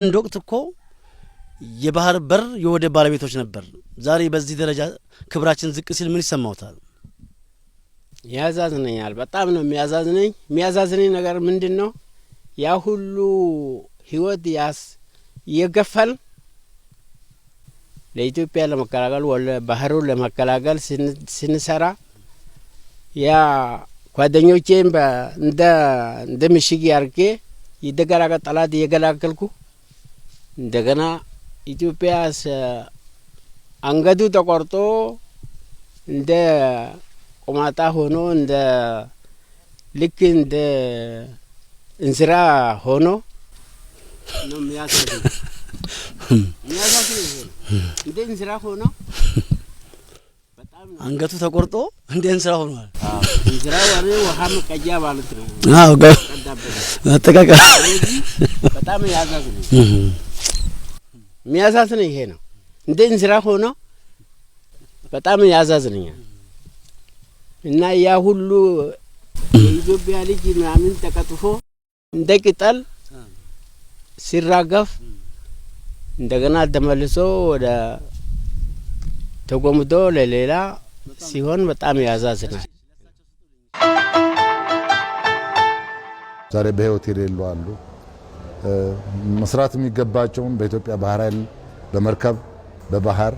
ወቅት እኮ የባህር በር የወደብ ባለቤቶች ነበር። ዛሬ በዚህ ደረጃ ክብራችን ዝቅ ሲል ምን ይሰማዎታል? ያዛዝነኛል። በጣም ነው የሚያዛዝነኝ። የሚያዛዝነኝ ነገር ምንድን ነው? ያ ሁሉ ህይወት ያስ እየገፈል ለኢትዮጵያ ለመከላከል ወለ ባህሩን ለመከላከል ስንሰራ፣ ያ ጓደኞቼን እንደ ምሽግ አርጌ እየተገላገ ጠላት እየገላገልኩ፣ እንደገና ኢትዮጵያ አንገቱ ተቆርጦ እንደ ቆማጣ ሆኖ፣ እንደ ልክ እንደ እንስራ ሆኖ ነው የሚያሳዝነው። የሚያሳዝነው ይሄ ነው። እንደ እንስራ ሆኖ በጣም ነው። አንገቱ ተቆርጦ እንደ እንስራ ሆኗል። እንስራ ወሬ ውሃ መቀጃ ማለት ነው። አዎ፣ ቀዳበት። አጠቃቀም። ስለዚህ በጣም ያሳዝነኝ፣ የሚያሳዝነኝ ይሄ ነው። እንደ እንስራ ሆኖ በጣም ያሳዝነኛል። እና ያ ሁሉ የኢትዮጵያ ልጅ ምናምን ተቀጥፎ እንደ ቅጠል ሲራገፍ፣ እንደገና ተመልሶ ወደ ተጎምዶ ለሌላ ሲሆን በጣም ያሳዝናል። ዛሬ በሕይወት የሌሉ አሉ። መስራት የሚገባቸውን በኢትዮጵያ ባህር ኃይል በመርከብ፣ በባህር፣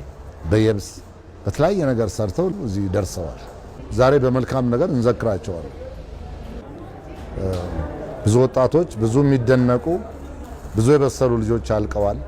በየብስ፣ በተለያየ ነገር ሰርተው እዚህ ደርሰዋል። ዛሬ በመልካም ነገር እንዘክራቸዋለን። ብዙ ወጣቶች፣ ብዙ የሚደነቁ፣ ብዙ የበሰሉ ልጆች አልቀዋል።